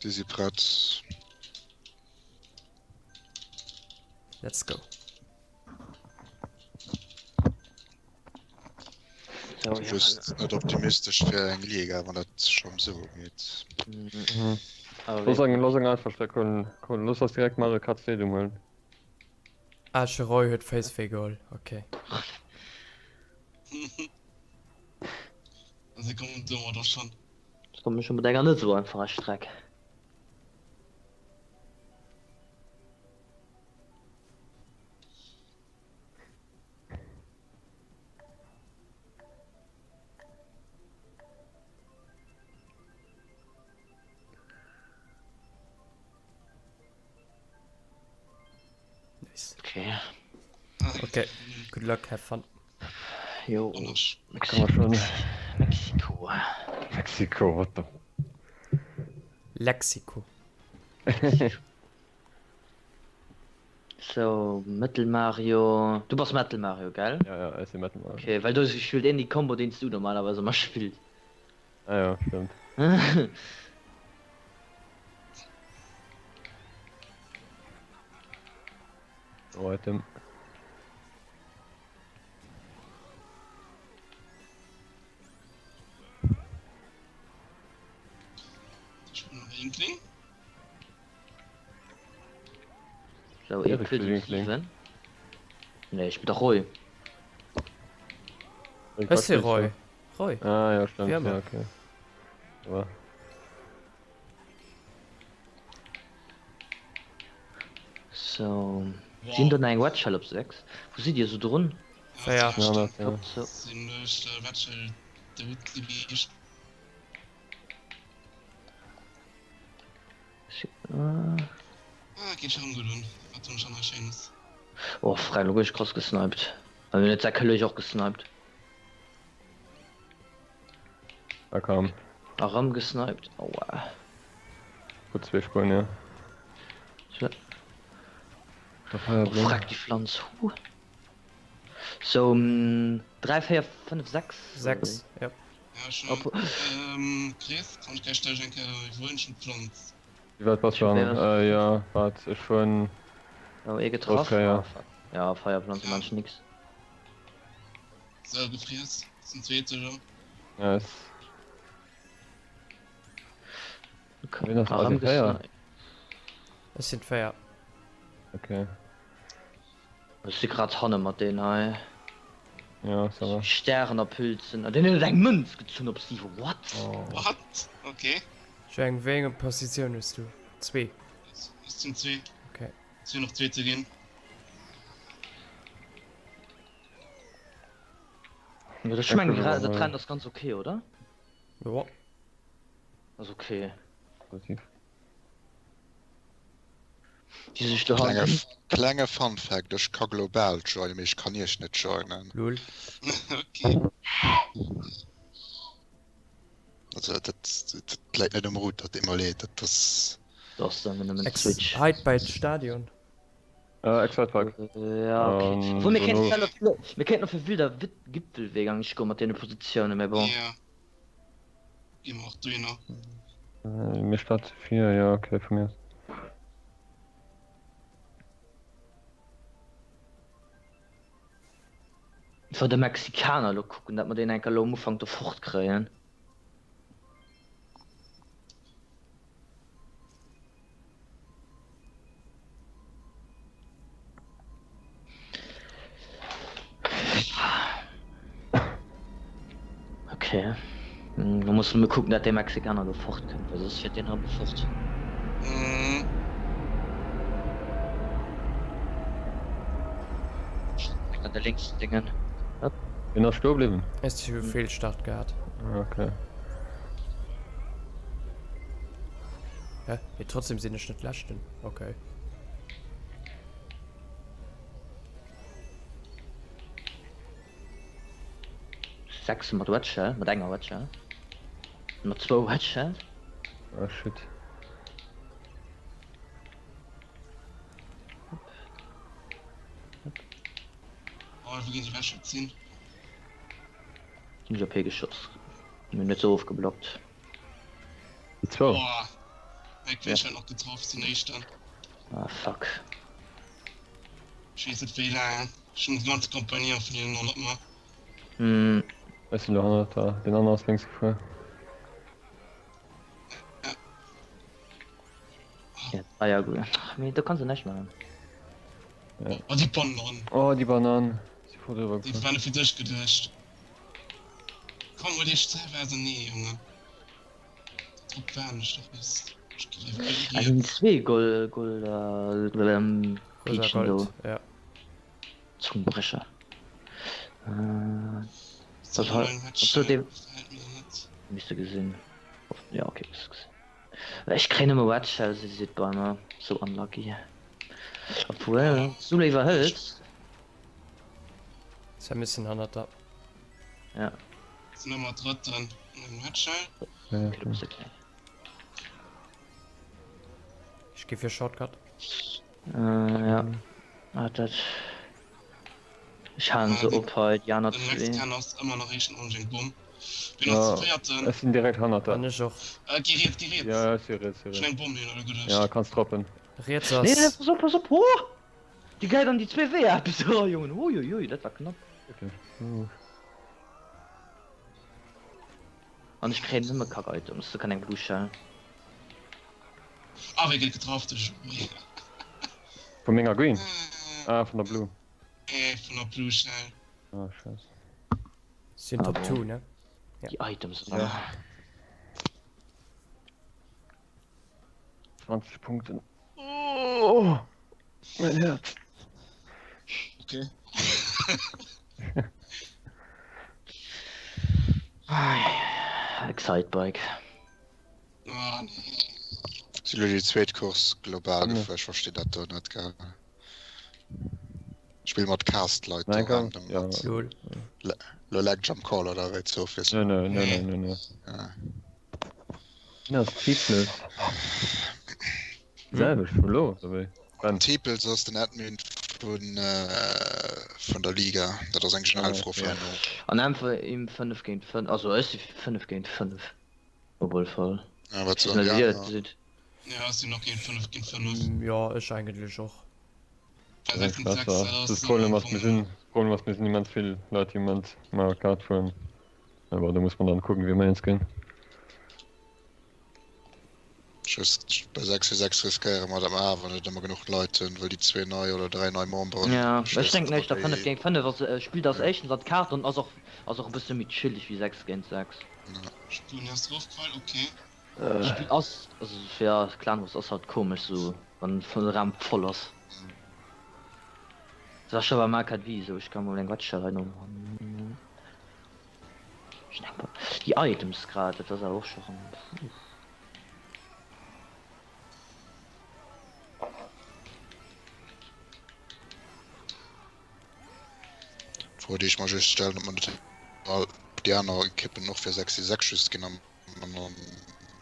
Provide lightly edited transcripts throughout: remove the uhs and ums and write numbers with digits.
Si si prett. Let's go. So, Just net optimistesch fir eng Liga, wann dat scho sou geet. Mhm. Los eng, los eng einfach Streck huelen. Komm, los eis direkt Mario Kart Stadium huelen. Ah, de Roy huet Face wéi geholl, okay. Se kommen domadder schonn. Ech komme scho mat enger net esou einfacher Streck. Nice. Okay. Okay, good luck, have fun. Jo. Kann man schon. Mexiko. Mexiko, what the. Lexiko. So, Metal Mario. Du bass Metal Mario, gell? Ja, ja, ech si Metal Mario. Okay, well do spillt een déi Combo, déi s du normalerweis ëmmer spills. Ah ja, stimmt. Oh, Item. Ich bin noch Inkling. So, Erik spillt den Nee, ich bin doch Roy. Ech si Roy. Roy. Ah ja, stimmt. Ja, okay. Ja. So. Wow. Sinn do eng Wetschell op 6? Wou sidd Dir sou drun? 4. Ja, dat, ja. So. Sinn duerch der Wetschell dout gewiescht. Ah, geet schon gutt un. Wat hunn ech an hei Schéines? Oh, frei, lo gouf ech krass gesniped. Well mir net säck hu ech och gesniped. Da komm. Erëm gesniped, aua. Gutt zwee Spuenier. So. Oh, freck, déi Pflanz, huh. So, 3, 4, 5, 6. 6, ja. Ja, schon. Op. Ähm, Chris, kann ich gleich gleich eng Kéier iwwerhuelen? D'Pflanz. Wéi wäit bass du an? Äh, jo, waart, ech hunn. Oh, ee getraff. Okay, ja. Ah, fuck. Ja, Feierpflanze man ech nix. Sou, gefriess. Den zweete jo. Nice. Okay. Wien ass Erëm also 4? gesniped. Ech sinn 4. Okay. Ech si grad hanne mat deen hei. Ja, ça va. Stären a Pilzen. An deen huet eng Mënz gezunn op 7. What? Oh. What? Okay. Ech wéi eng Positioun hues du? Zwee. Ech sinn zwee. Okay. Et sinn nach zwee ze ginn. Jo, ech mengen dat Rennen ass ganz okay, oder? Jo. Ass okay. Relativ. Déi sech do Klenge, han. klenge Fun Fact, ech ka global joinen, mee ech kann iech net joinen. Lul. Okay. Also dat, dat läit net um Router, deet mer leed, dat ass. Dat ass dann nëmmen Ex Switch. Hide bei d'Stadion. Äh, Excite Park. Ja, okay. Ähm, Obwuel, mir kéinten dono. selwer fir, mir kéinten och fir Wilder Wit Gipfelweg eigentlich goen mat deene Positiounen, mä bon. Ja. Gi mer och dohinner. Äh, mir start 4, ja, okay, vu mir aus. Wa de Mexikaner elo kucken, dat mer deen enker elo am Ufank do fort kréien. Okay. Da muss nëmme kucken, dat dee Mexikaner do fort kënnt, well soss fiert deen erëm fort. Mhm. An de lénksen Déngen. Hop. Wien ass stoe bliwwen? Ech hu Feelstart gehat. Ah, okay. Hä? Mee trotzdem sinn ech net leschten. Okay. Sechs mat Wedge, mat enger Wedge. Mat zwou Wedge. Ah, shit. Oh, wou ginn déi Wedge sinn? Hunn ech op hie geschoss. Mir hunn net sou ofgeblockt. Déi zwou? Boah. Eng Queeschwell nach getraff, den éischten. Ah fuck. Ech weess net wéi laang. Ech hunn déi ganze Kompanie vun hinnen hannert mer. Mm. Ech sinn do hannert der, deen anere ass lénks gefuer. Ja, ah ja gutt. Mee do kanns de näischt maachen. Ja. Oh déi Banan. Oh déi Banan. Si voll driwwer Déi gefuer. war net fir dech geduecht. Komm huel dech selwer ausernee Jongen. Drop waarden ech nach bis ech Ah, sinn zwee Gold, Gold, ähm, Rosa Peachen do. Gold, ja. Zungenbrecher. Äh, das war, ob du den, misst du gesinn. Ja, okay, misst du gesinn. Ech kréien nëmme Wet Shells, si sidd bei mer sou unlucky. Obwuel, wann s du léiwer hëls. Zwei missen hannert der. Ja. Sinn ëmmer Drëtten an engem Red Shell. Okay, du bist okay. Ech gi fir Shortcut. Äh, ja. Ah, dat. Ech halen se op hei, déi aner Den Max zwee. Ken ass ëmmer nach éischten orange eng Bomm. Wien ass Ja, de véierten? ech sinn direkt hannert der. An ech och. Äh, geh riets, geh riets. Ja, ech si riets, si Ech hunn riets. eng Bomm hin, oder geduecht. Ja, kanns droppen. Riets Nee, nee, ass. pass op, pass op. Oh! Déi geit an déi zwee Weeër eppes. Oh, Jongen, uiuiui, dat war knapp. Okay. An ech kréien nëmme Kack-Items, do kann eng Blue Shell. Ah, wéi gëtt getraff, de Joé. Vu menger Green? Ah, vun der Blue. Nee, vun der Blue Shell. Ah, scheiss. Sinn Top 2, ne? Déi Items, Ja. 20 Punkten. Oh, mein Herz. Okay. Excitebike. Ah, nee. Si lo déi zweet Course global gefuer, ech verstinn dat do net gell. Spill mat Cast Leit do random mat. Lol. Lo leckt ech am Call oder wéi d'Sophie. Nö nö nö nö nö. Wien ass Teeples? Selwecht vu lo oder wéi? Ben. Teeples ass den Admin vun vun der Liga. Dat ass eng generell Fro fir herno. An einfach im 5 géint 5, also ech si 5 géint 5 op alle Fall. Ja, wat Ech soen weess déi net wéi dir dat aner? gesitt. Ja, ech sinn och géint 5 géint 5. Jo, ech eigentlech och. Bei 6 géint 6, dat ass Das Problem ass, mir sinn, Problem ass, mir sinn immens vill Leit déi am Moment Mario Kart fueren. Awer do muss man dann kucken wéi mir eens ginn. Just bei 6 fir 6 riskéiere mer dat mer awer net ëmmer genuch Leit hunn, wëll déi zwee nei oder dräi nei Memberen, Ja, ech ech weess denken net éischter ob 5 déi. géint 5 ass, spillt ass éischtens an d'Kaart an ass och ass och e bësse méi chillig wéi 6 géint 6. Spullen ass erofgefall, ok. Spill ass, also ja, Clan Wars ass halt komesch sou wann de Raum voll ass. Dat ass scho bei Mario Kart Wii esou, ech kann mol eng Wetschell hei no. Déi Items grad, dat ass awer och scho rem. D'Fro déi ech mer just stellen, ob mer net all déi aner Ekippen och fir 6 si 6 just ginn an an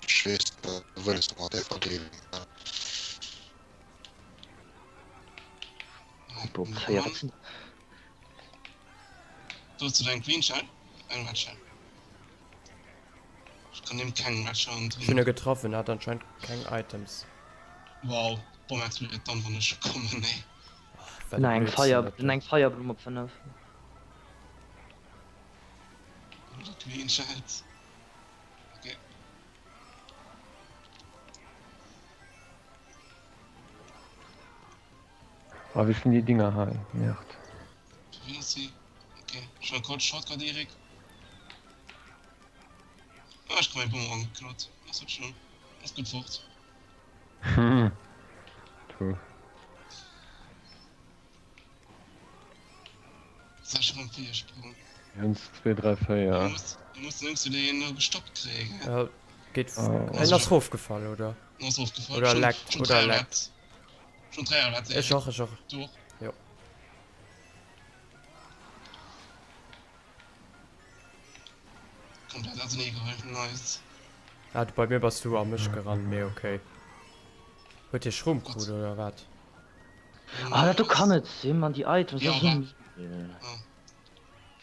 ech weess da wëlles de mat där Verdeelung. Op 4, wat sinn. Do hues du eng Green Shell, eng Red Shell. Ech kann nimm keng Red Shell Ech hunn e getraff, en hat anscheinend keng Items. Wow, d'Bomm explodéiert dann wann ech kommen, nee. Wat Den e eng Blödsinn Feier, dat den do. eng Feierblumm op 5. Oder Green Shells. Okay. Ah wéi sinn déi Dinger hei? Merde. Wéi ass si? Ok, ech war kurz Shortcut Erik. Ah, ech kann meng Boomerang geklaut. Ass net schlëmm. Ass gutt fort. True. Sech rëm Virsprong. 1, 2, 3, 4. Du muss, du muss den Jungs deen elo gestoppt kréien. Ja, geet. En ass rofgefall, oder? En ass rofgefall. Oder leckt, oder leckt. Schon 3 Alerts. Ech och, ech och. Du och? Jo. Komplett ausenee geholl, nice. Ah, bei mir bass du a mech gerannt, mee okay. Huet hie Schrumm krut oder wat? Ah, dat do kann net sinn, Mann, déi Items, dat ass esou.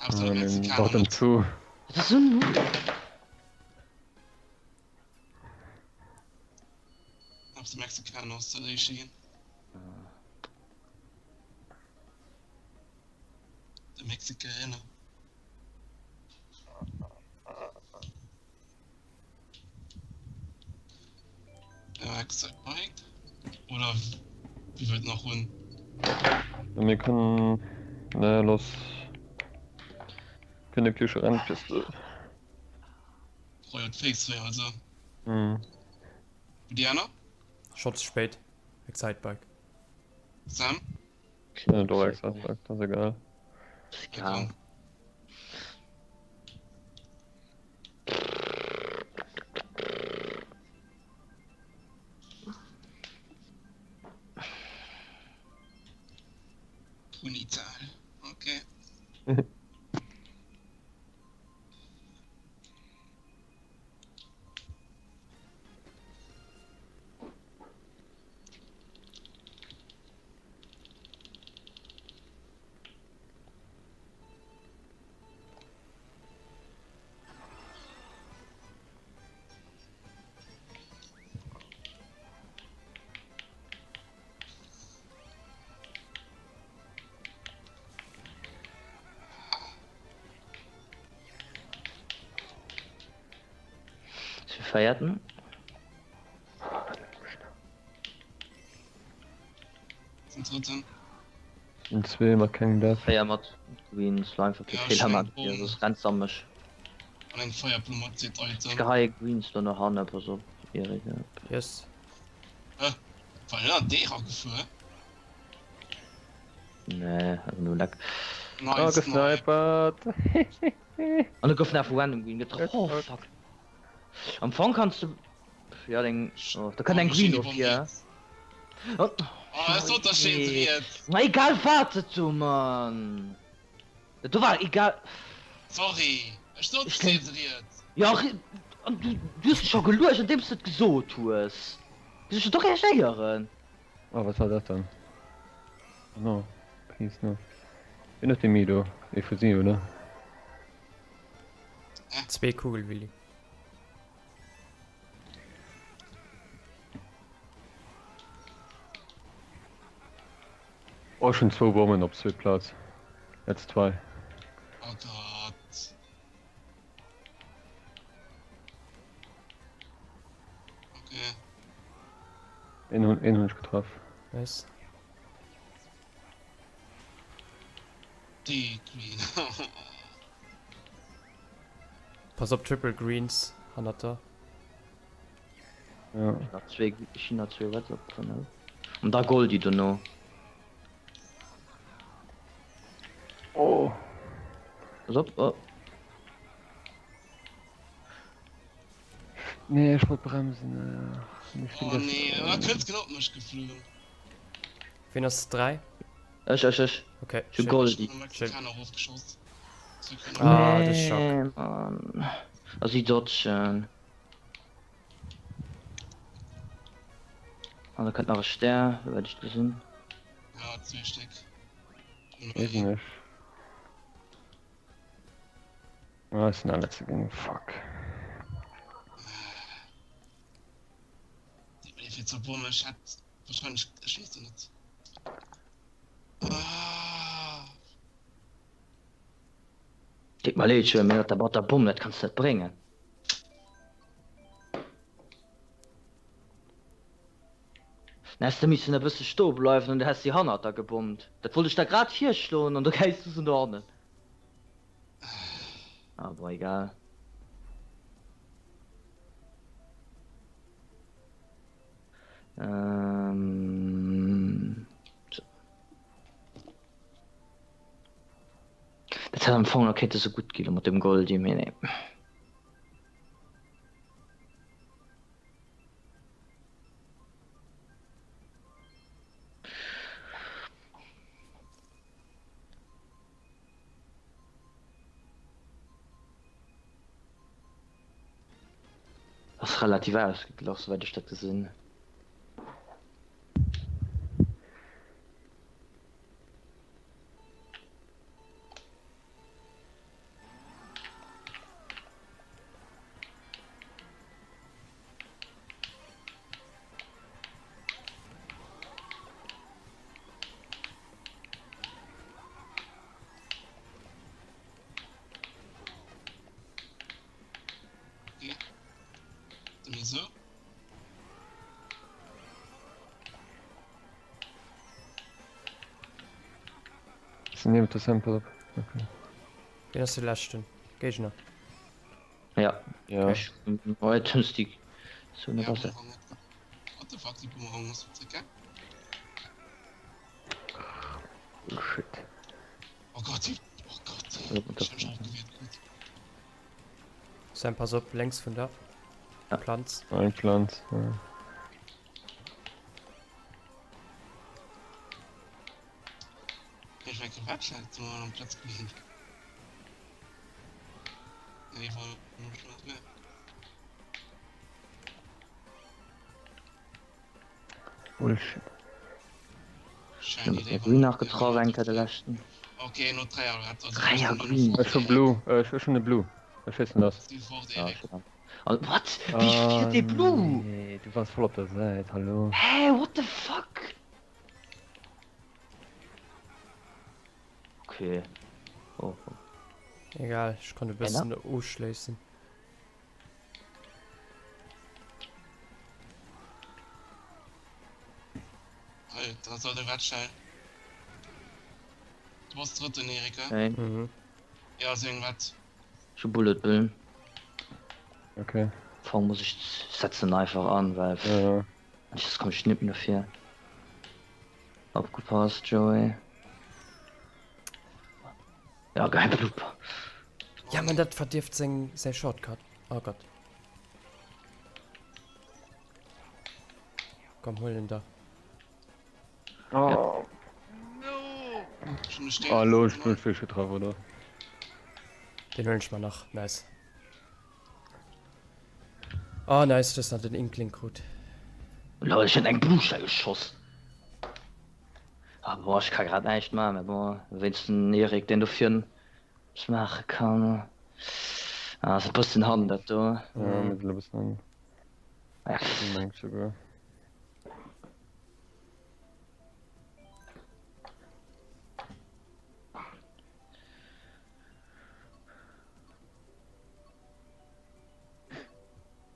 Haaptsaach Mexikaner. Bottom 2. Dat ass esou. Knapp de Mexikaner ass dat éischte ginn. De Mexikaner. Ja, Excite Bike. Oder wie wëllt nach hunn? Mir kënnen, naja, lass Königliche Rennpiste. Royal Face also. Mhm. Déi aner? Schonn ze spéit. Excitebike. Sam? Ja, doch, Excitebike, das ist egal. Egal. Ponytail. Okay. Zu feierten. Den drëtten. Den zwee mat kengem Death. Féier mat Green Slime fir Ja, Fehler mat Bom. soss rennt se an mech. An eng Feierblumm mat seet Ech Item. geheie Greens do no hanne, pass op Erik. Yes. Hä? War den an dee ragefuer? Nee, also no leck. Oh, Nice, snipe. gesnipert! An da gouf nach vu random Green getraff. Oh fuck. Am Fong kanns du ja deng oh, da kënnt eng Green op hier. Oh, Oh, es sot der schéin riets. Ma egal wat et du Mann. Dat do war egal. Sorry, ech sot Ech schéin riets. Ja an du du hues scho geluecht andeems du et gesot hues. Wéi soll ech do reagéieren? Oh, wat war dat dann? Oh no, please no. Wien huet dee Mido? Ee vu si, oder? Zwee Kugelwilli. Oh, ech hunn zwou Bommen op zweet Plaz. Let's try. Oh Gott. Okay. Een hunn een hunn ech getraff. Nice. Déi Green. Pass op Triple Greens hannert der. Ja. Nach zwee, ech hunn nach zwee Reds op dran. An da Goldie dono. Oh. Pass op, oh. Nee, ech wollt bremsen. Ech Oh nee, da kënnt genau op mech geflunn. Ween ass 3? Ech, ech, ech. Okay. Ech hu Goldie. Chill. Mexikaner erofgeschoss. Ah, de Schock. Nee, Mann. A si dodgen. An da kënnt nach e Stär, souwäit ech gesinn. Ja, zwee Stéck. Wees ich nicht. Ah, ech sinn allerletzte ginn. Fuck. Déi fir zur Bomm, ech hätt wahrscheinlech, ech weess et net. Ah. Deet mer leed, Joe, mee mat der mat der Bomm, dat kanns de net bréngen. Da häss de missen e bësse stoe bleiwen an du häss si hannert der gebommt. Dat wollt ech der grad virschloen an du geis du se no hannen. Ah bon, egal. Ähm, so. Dat hätt am Fong nach kéinte sou gutt gi mat dem Goldie, mee nee. Ass relativ ausgeglach, souwäit ech dat gesinn. Sinn niewent der Sample op. Okay. Wien ass de leschten Géigner? Ja. Ja. Ech hunn Items déi sou net Ja, ass. Boomerang huet. What the fuck, déi Boomerang ass op zeck, Bullshit. Oh Gott, déi. Oh Gott, déi. Ech hunn mech och gewiert krut. Sam, pass op, lénks vun der Planz. Eng Planz, ja. Ech war Website am Platz gesinn. Nee, war mehr. Bullshit. Green nach getraff eng Kéier de leschten. Okay, no Dräier Dräier Green. Ech hu Blue, ech hu schon e Blue. Ech schéissen lass. What? Wéi fiert dee Blue? Nee, du wars voll op der Säit, hallo. Hä, what the fuck? Okay. Oh. Egal, ech konnt e bëssen ofschléissen. Alter, soll de Wettschein. Du bass drëtten, Erika. Hey. Mhm. Ja, seng wat. Ech hu Bullet Bill. Okay. Fong muss ech setzen einfach an, well Ja, ja. soss komm ech net méi dofir. Opgepasst, Joey. Ja, geil Blooper. Ja, man, dat verdierft seng säi Shortcut. Oh Gott. Komm, huel en der. Oh. Ah, lo ech bin wierklech getraff, oder? Den huelen ech mer nach. Nice. Oh, nice, du hues nach den Inkling krut. Lol, ech hunn eng Bluesche geschoss. Ah bon, ech ka grad näischt maachen, mä bon, wéinst den Eric, deen dofir eppes maache kann. Ah, ass e bëssen hannen dat do. Ja, mir sinn e bëssen hannen. Ja. Mengt souguer.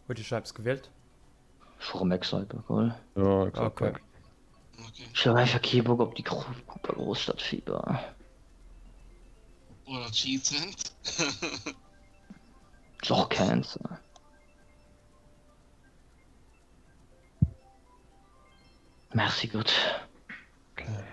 Huet Dir scho eppes gewielt? Ech hu rem Exciter geholl. Ja, Exciter. Okay. Okay. Ech hu einfach kee Bock op déi Cooper Großstadtfieber. Oder Cheatend. Ist och Cancer. Merci Gott. Okay.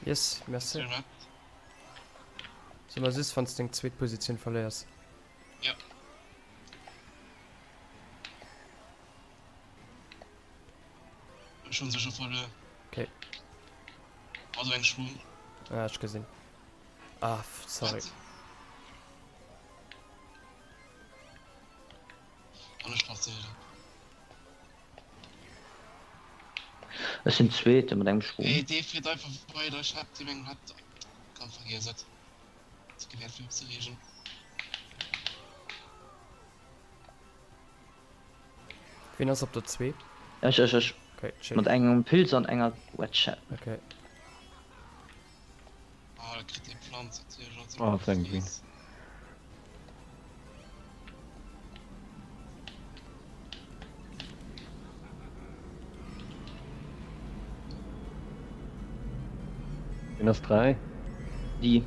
Yes, merci. Ass ëmmer süss wanns deng zweet Positioun verléiers. Ja. Ech hunn se scho verluer. Okay. Also eng Schwung. Ah, ech gesinn. Ah, sorry. An ech passe wieder. Ech sinn Zweete mat engem Sprung. Ey, dee fiert einfach weider, ech hat deem eng Rad. Komm, vergiess et. Ze gewäert fir opzereegen. Wien ass op der 2? Ech, ech, ech. Okay, chill. Mat engem Pilz an enger Wedge. Okay. Ah, da kritt dee Planz natierlech och Ah, thank you. Wien ass 3? Déi.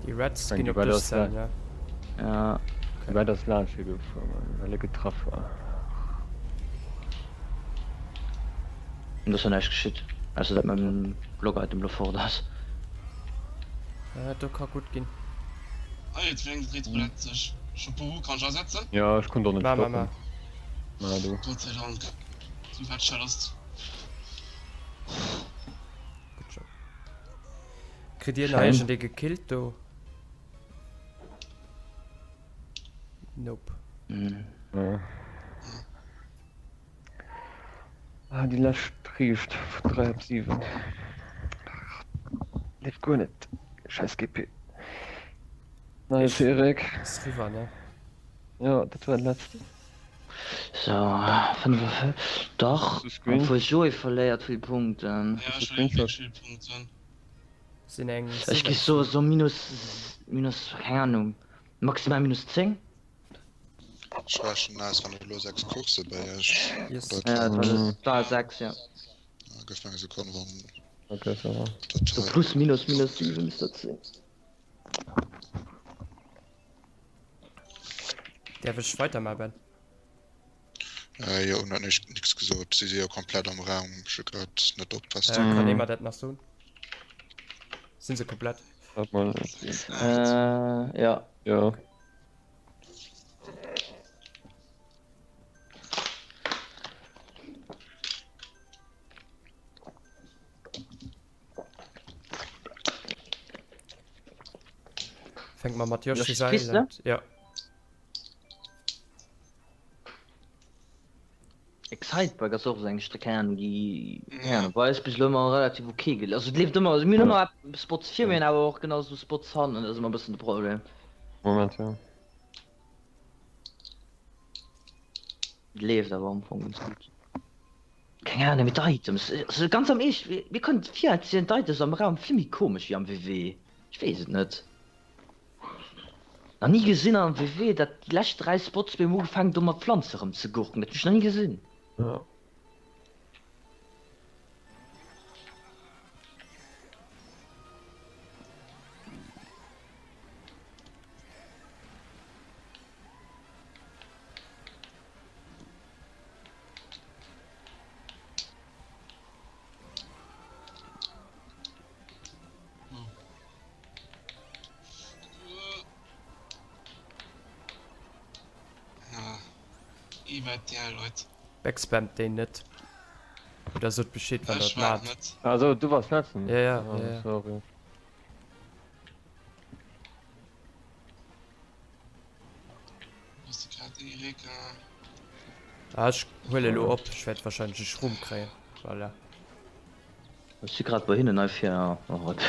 Déi Reds Eng ginn op Red dech ass Sam, ne? Ja. De Red ass laanscht gefuer, well e getraff war. An do ass jo näischt geschitt, ausser dat mäin Blog-Item lo fort ass. Äh, do ka gutt ginn. Ah, jetzt fängt Retroulette sech. Chapeau, kann ech asetzen? Ja, ech konnt och net Ma, ma, stoppen. ma. Ma du. Gott sei Dank. Déi Wetschell ass. Good job. Kritt Dir nach iergendee gekillt do? Nope. Ah, déi lescht Riicht vun 3 op 7. Leeft guer net. Scheiß GP. Nice, Erik. Ass riwwer, ne? Jo, dat war den letzten. So, 45, dach, obwuel Joé verléiert vill Punkten. Ja, ech verléieren wierklech vill Punkten. Sinn eng Ech gi 17. soe sou minus, minus, keng Ahnung, maximal minus 10. Ech rechnen aus, wann elo 6 Coursse bei iech Yes. oder Ja, et dat waren. war 6, ja. Ja, gëff mir eng Sekonn, wann Okay, ça va. dat So hei. plus minus minus 7 misst dat sinn. Däerf ech weidermachen, Ben? Äh, jo, hunn dat nix, nix gesot. Si si jo komplett am Raum. Ech hu grad net opgepasst. Äh, kann ee mer dat nach soen? Sinn se komplett? Wart mal. Äh, ja. Ja. Fänke mer mat Yoshi's Yoshi's Piste? Island. Ja. Excitebike ass och esou eng Stréck, keng Ahnung, déi, keng Ahnung, bei eis bis elo ëmmer relativ ok gel-, also et leeft ëmmer, also mir hunn ëmmer epp Spots vir, mir hunn awer och genau esou Spots hannen, dat ass ëmmer e bëssen de Problem. Moment, ja. Et leeft awer am Fong ganz gutt. Keng Ahnung, mee d'Items, also ganz am Eescht, mir kënnt vir als wieren d'Items am Raum vill méi komesch wéi am WW, ech weess et net. Nach ni gesinn am WW dat déi lescht 3 Spots mir hu ugefaangen do mat Pflanze rëm ze gurken, dat hunn ech nach ni gesinn. Ja. Iwwert där Leit. Backspammt déi net. Oder sot Bescheed wann der Ech et war maat. net. Also du wars letzten? Ja, ja, Ah, ja, ja. sorry. Wous de grad Erik? Ah, ech huele elo op, ech wäert wahrscheinlech e Schrumm kréien. Voilà. Ech si grad bei hinnen hei vir. Oh Gott.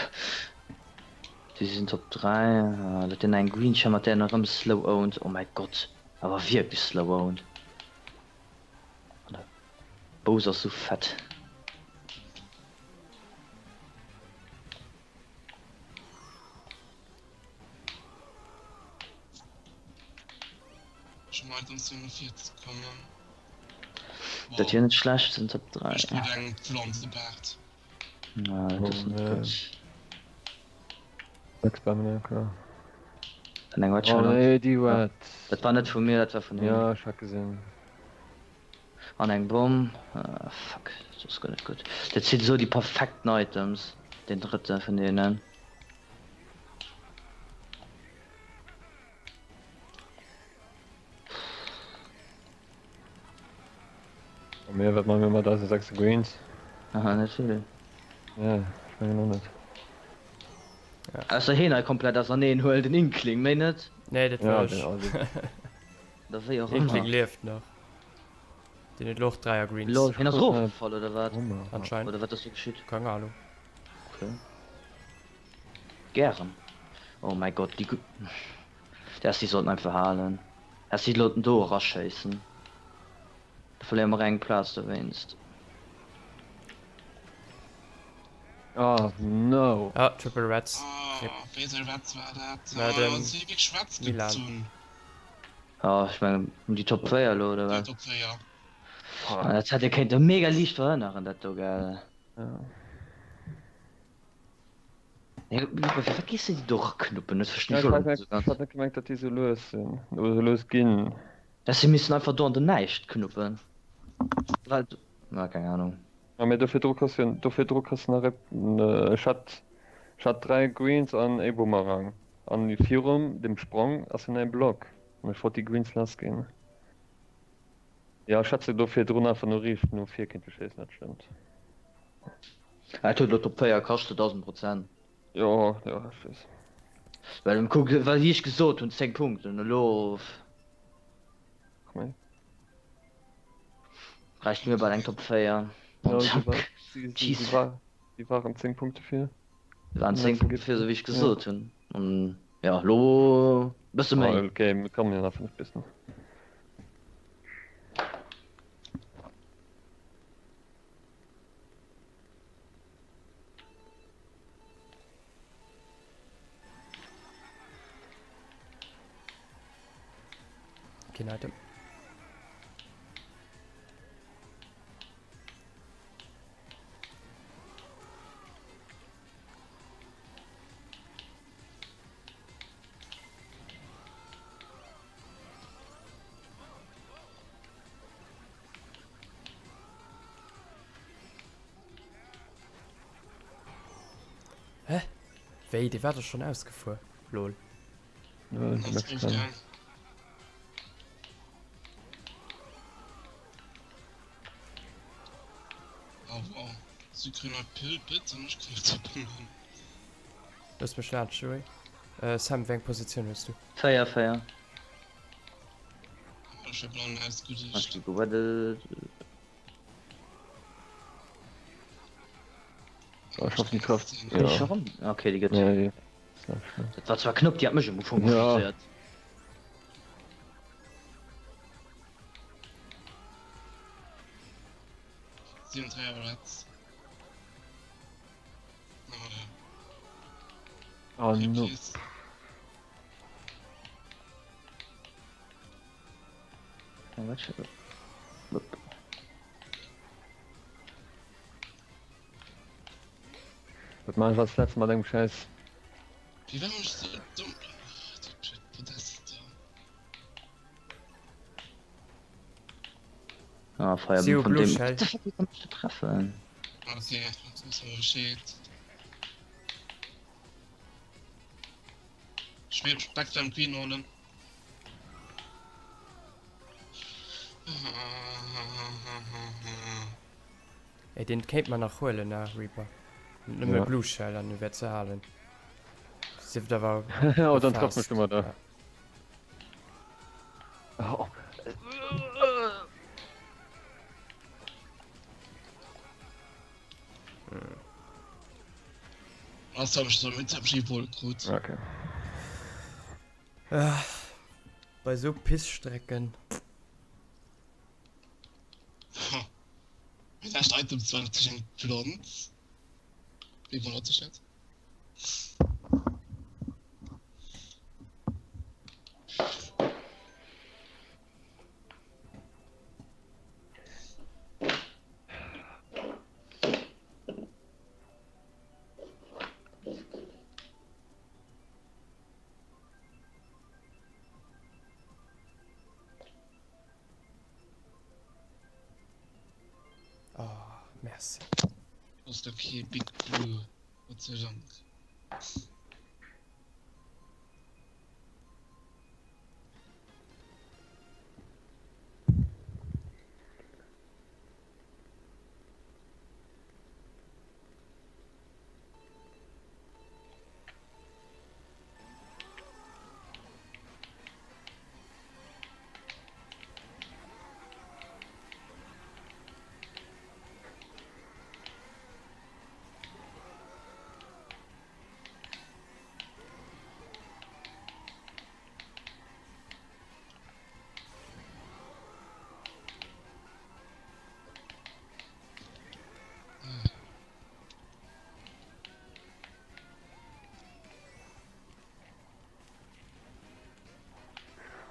Déi sinn Top 3. Dat deen eng Green Shell mat där en erëm slow owned. Oh mäi Gott. Awer wierklech slow owned. An de Bous ass sou fett. Ech meint ons no vir ze kommen. Dat wier net schlecht, sinn Top 3. Ech krut eng Pflanzebaart. Na, dat ass net gutt. Backspammen, ja klar. An eng Oh Red nee, déi Red. Dat war net vu mir, dat war vun him. Ja, ech hat gesinn. An eng Bomm. Ah, fuck, dat ass guer net gutt. Dat sinn esou déi perfekten Items, deen drëtte vun deenen. A mir, wat maache mir mat eise 6 Greens? Aha, net vill. Ja, ech mengen och net. Ausser heen hei komplett auserneen huelen, den Inkling, méi net. Nee, dat Ja, war den ech. Aldi. Oder wéi och Inkling ëmmer. lieft nach. Deen huet elo och 3er Greens. Lol, hien ass erofgefall oder wat? Anscheinend. Oder wat ass do geschitt? Keng Ahnung. Okay. Gären. Oh mäi Gott, déi Där si sollten einfach halen. Där si sollten do eraschéissen. Da verléiere mer eng Plaz dowéinst. Oh no. Ah, Triple Reds. Oh, wéi sou Reds war dat? War Oh, den si hu wierklech Reds Milan. gezunn. Ja, ech mengen um déi Top 4 elo, oder Déi wat? Top 4. Ah, dat hätt ee kéinte mega liicht verhënneren, dat do, gell? Ja. Ja, awer firwat gees de déi do eraknuppen? Dat verstinn Ja, ech ech och hat net esou net, ganz. ech hat net gemengt, datt déi sou lues sinn, oder sou lues ginn. Ja, si missten einfach do an den Näischt knuppen. Well, na, keng Ahnung. Ja, mee do virdru kriss jo, do virdru kriss de nach e, ech hat, ech hat 3 Greens an e Boomerang. An virum dem Sprong ass jo nach e Block. An ech wollt déi Greens lass ginn. Ja, ech hätt se do virdrun einfach no riicht no vir kéinte schéissen, dat stëmmt. Et huet elo Top 4 kascht, 1000 Prozent. Jo, jo, ech weess. Well kuck, well wéi ech gesot hunn, 10 Punkten, elo Komm reicht mir bal eng Top 4. Ja, sie, war, sie, sie, sie, war, sie waren 10 Punkte fir. Sie waren 10 Punkte fir, sou wéi ech gesot hunn. An ja, elo bësse méi. Oh, okay, mir kommen ja nach 5 bissen. Keen Item. Hä? Wéi, dee war doch schon ausgefuer? Lol. Looss mech laanscht, Joé. Sam, wéi eng Positioun hues du? 4, 4. Ech hoffen déi trëfft. Ja. Okay, déi gëtt. Ja, déi. Dat war zwar knapp, déi hat mech am Ufank ja. frustriert. Oh no. Wat man ech als letztes mat engem Scheiß. Wie war ech so dumm? Ach, die Podest. Ah, Feuer Zero von Blue dem. Shell. What the fuck, wie kann ich da treffen? Okay, das muss man Bescheid. Ich will Back beim Queen holen. Ey, den kéint man nach huelen, ne, Reaper? Nëmme Ja. Blue Shell an wär ze halen. Sief awer Oh, dann trifft mich immer da. Ja. Oh. Was hab ich so mit hab ich wohl gut. Okay. Ah, bei so Pissstrecken. Mein lescht Item war natierlech eng Planz. Wéi wonnert sech dat? Oh, merci. Ass okay, Big Blue. Gott sei Dank.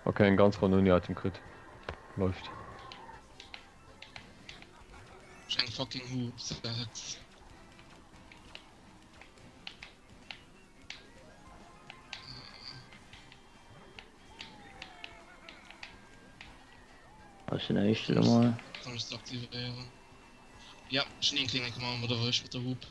Okay, eng ganz Ronn ouni Item kritt. Läuft. Ech eng fucking Hoops, dat. Ech sinn éischt elo mol. Kann ech se aktivéieren? Ja, ech hunn een klénge gemaach mat der Wësch mat der Hup.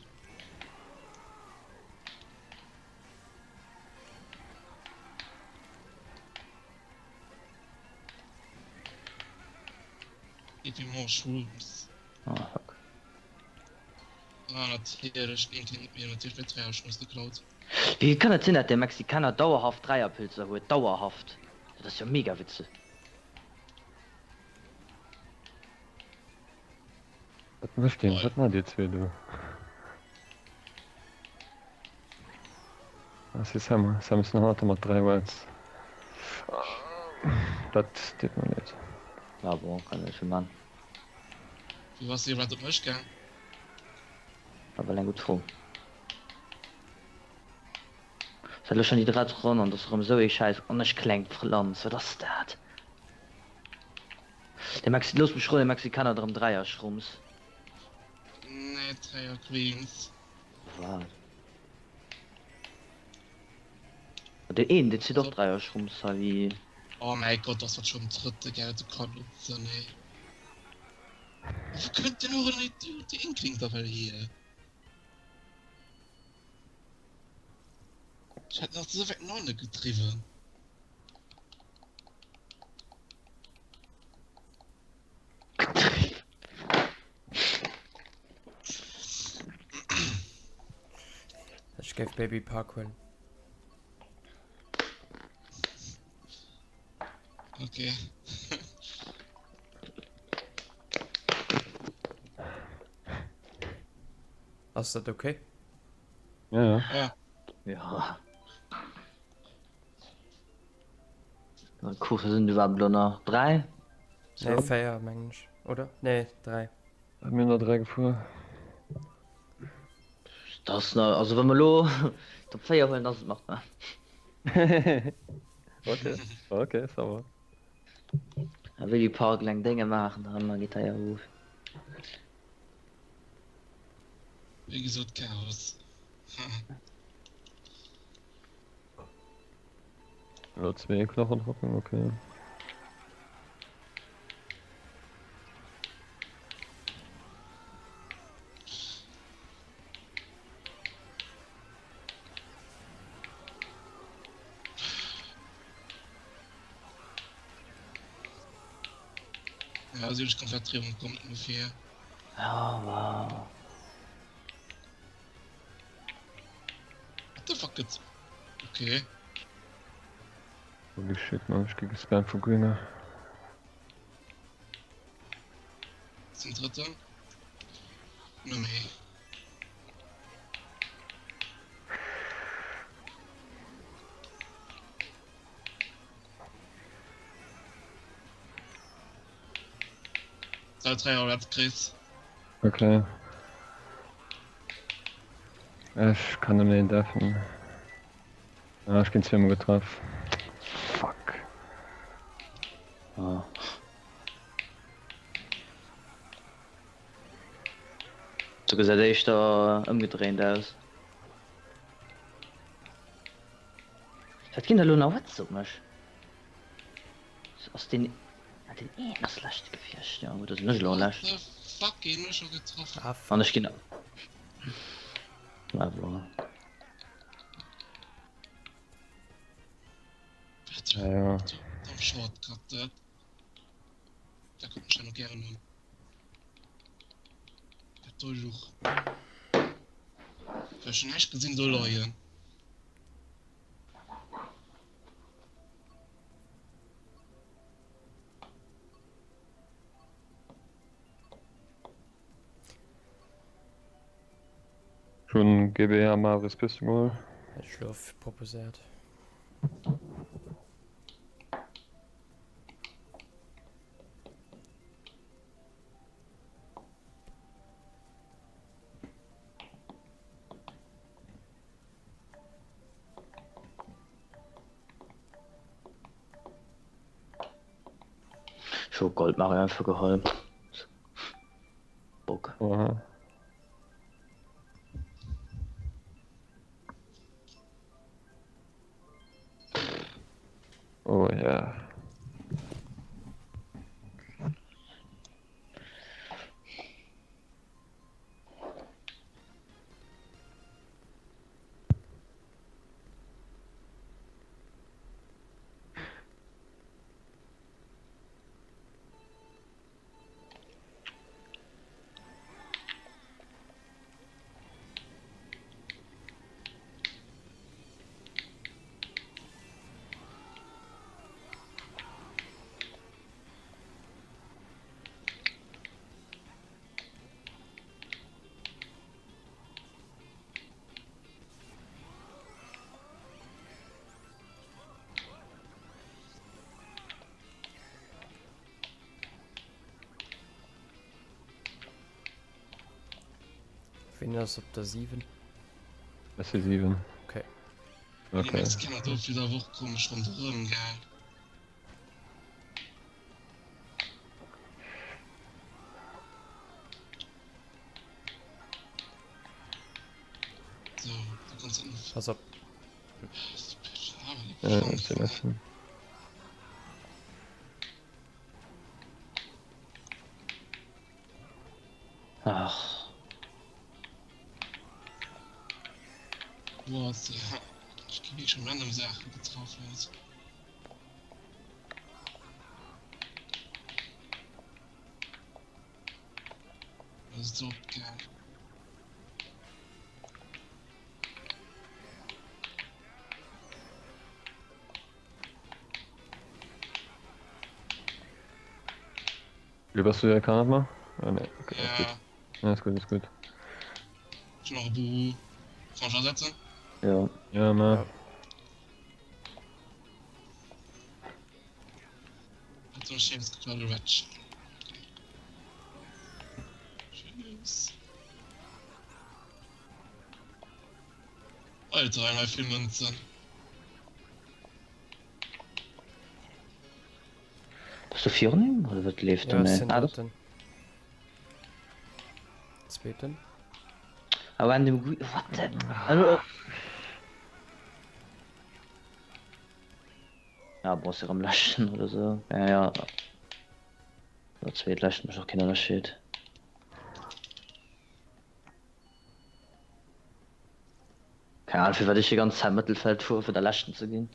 Give me more shrooms. Oh fuck. Ah natierlech, den Inkling huet mir natierlech mäi Dräierschloss geklaut. Wéi kann et sinn dat de Mexikaner dauerhaft Dräierpilzer huet? Dauerhaft! Dat ass jo mega witzeg. Wat mécht deen? Wat maacht dir zwee do? Ah, c'est Sam. Sam ist nach hannert mat 3 Wells. Dat deet mer leed. Ja bon, kann ech jo man. Wéi bass de iwwerhaapt op mech gaang? War well eng gutt Fro. Ass dat elo schon déi drett Ronn an et ass erëm esou ee Schäiss an ech kleng Pflanz, wat ass dat? De Mexi, looss mech roden, de Mexikaner huet erëm Dräier Schrumms. Nee, Dräier Queens. Wat? Deen een, deen zitt och Dräier Schrumms hei wéi. Oh mäi Gott, ass dat schon den drëtte, gell? Du kann net sinn, ey. Wou kënnt denn och en Idiot déi Inkling da well hier? Ech hätt nach esou wäit no hanne gedriwwen. Ech géif Baby Park huelen. Okay. Ass dat okay? Ja, ja. Ja. Ja. Course sinn iwwerhaapt elo nach 3? Nee, 4 mengen ech, oder? Nee, 3. Mir hunn der 3 gefuer. Dat ass nach, also wa mer elo Top 4 huelen, ass et machbar. Okay, okay, ça va. A wéi déi Park leng Dénge maachen, da ëmmer geet hei erof. Wéi gesot, Chaos. Elo zwee Knochentrocken, okay. Ja, also ich komplett Drehung kommt nur vier. Ja, wow. What the fuck gëtt. Okay. Holy shit man, ech gi gespammt vu Grüner. Zum dritten. No méi. Seit 3 Euro Chris. Okay. Ech kann nëmmen een deffen. Ah, ech ginn zweemol getraff. Fuck. Ah. Du gesäit éischter ëmgedréint aus. Wat ginn der lo nach Wets op mech? Ass deen ah deen een ass lescht gewiescht, jo oder sinn ech elo What lescht? the fuck, een huet scho getraff. Ah An fuck. ech ginn ah voilà. Wat Ja, ja. domm Shortcut dat. Da kucken ech dat och gären un. Dat do luch. Well ech hunn näischt gesinn do leien. Ech hunn GBA Maris Piste geholl. Hätt ech lo proposéiert. Ech hu Gold Mario einfach geholl. Bock. Oha. Oh ja. Ween ass op der 7? Ech si 7. Okay. Okay. Die Mexikaner do fir der Woch komesch ronderëm, gell? So, du kannst nicht. Pass op. Ja, ich seh das schon. Ach. Boah, ja. Ich krieg schon random Sachen getroffen. Das ist so geil. Wie bist du der Kanat mal? Ah, nee. Okay, ja. Ist gut. Ja, ist gut, ist gut. Schon noch Buhu. Kann ich ersetzen? Ja. Ja, na. Ja. Hat so ein schönes Quadratsch. Tschüss. Alter, einmal viel Münzen. Bass du virun him oder wat leeft Ja, do? ech Nee. sinn Ah, doch. drëtten. Zweeten. Ah, random Gre What the? Also, Ja, brauchst du erëm läschen oder sou. Ja, ja. Der zweet läscht mécht och keen Ënnerscheed. Keng Ahnung, firwat ech déi ganz Zäit Mëttelfeld fuere fir der leschten ze ginn.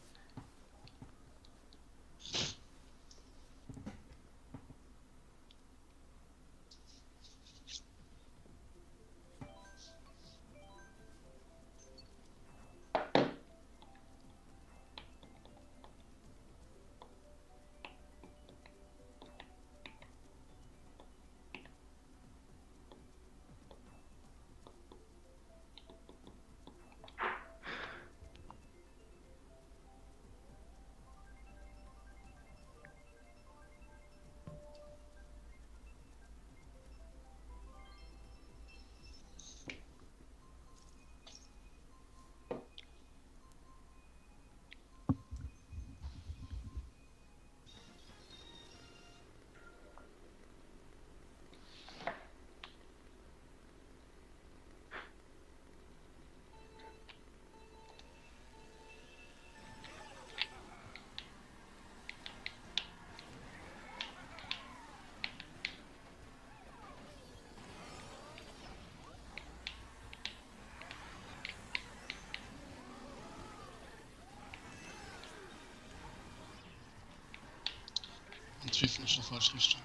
An Twiffen ech der falsch Richtung.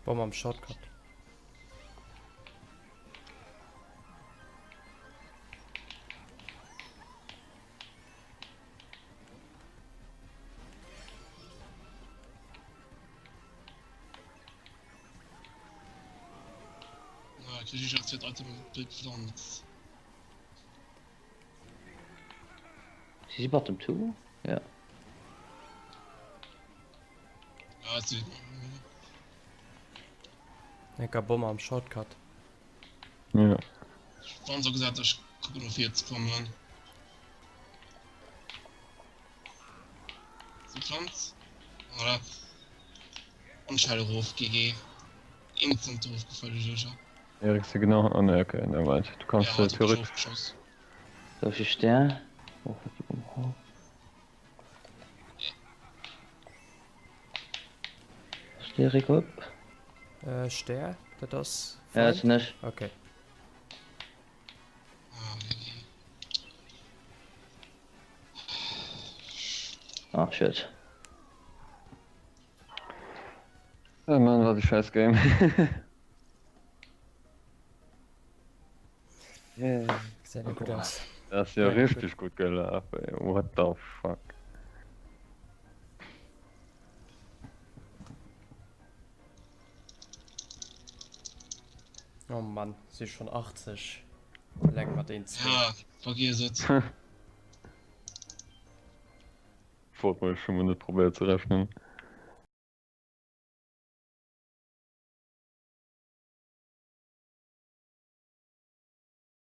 Bomm am Shortcut. Na, krieg ich als Item Bildpflanz. Si si bottom 2? Ja. Ja, sie. Enker Bomm am Shortcut. Ja. Wann so gesagt, ich gucke nur jetzt kommen. So Pflanz? Oder? Und Schallruf, GG. Instant draufgefallen, sicher. Erik si genau. Oh ne, okay, nevermind. Du kannst Ja, äh, theoretisch. Schuss. So fir Stär. Oh, wat die Bomm. Sterik op. Äh, Stär, dat ass. Ja, dat sinn ech. Okay. Ah, GG. Ah, shit. Oh Mann, wat e scheiß Game. yeah. Gesäit net gutt aus. Dat ass jo Ja, richteg gutt gelaf, ey. What the fuck. Oh Mann, si schon 80. Eleng mat een zwee. Ja, vergiess et. Wollt mol ech hu mol net probéiert ze rechnen.